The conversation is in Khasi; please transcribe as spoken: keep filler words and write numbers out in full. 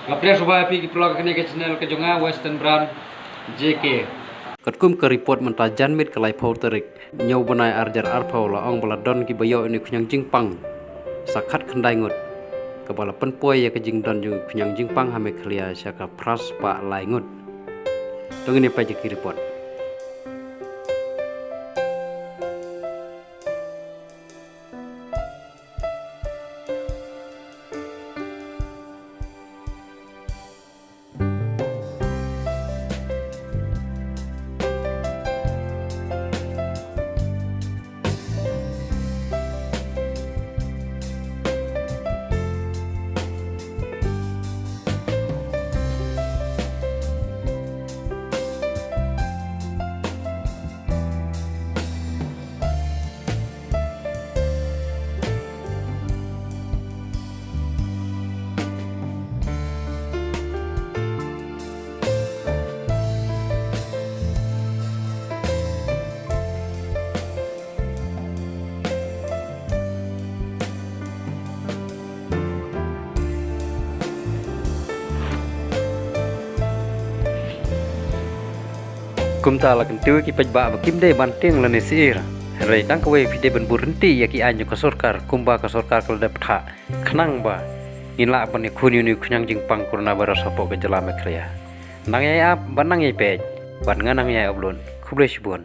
Nga pdiang sngewbha ïa phi ki paralok ha kane ka channel ka jong nga Western Brand J K. Katkum ka report mynta janmiet ka laiphew tarik hynñiew bnai arhajar arphew la ong ba la don kiba ïoh ïa une u khñiang jingpang sa khatkhyndai ngut, kaba la pynpoi ïa ka jingdon jong u khñiang jingpang ha Meghalaya sha ka phraspah lai ngut. To ngin ïa peit ïa ki report. Kumta la kyntiew ïa ki paidbah ba kim dei ban tieng lane syier. Hynrei tang kawei phi dei ban buh rynti ïa ki aiñ jong ka sorkar kumba ka sorkar ka la dep phah, khnang ba ngin lah ban ïakhun ïa une u khñiang jingpang coronavirus hapoh ka jylla Meghalaya. Nang ïai ap bad nang ïai peit, bad nga nang ïai upload. Khublei shibun.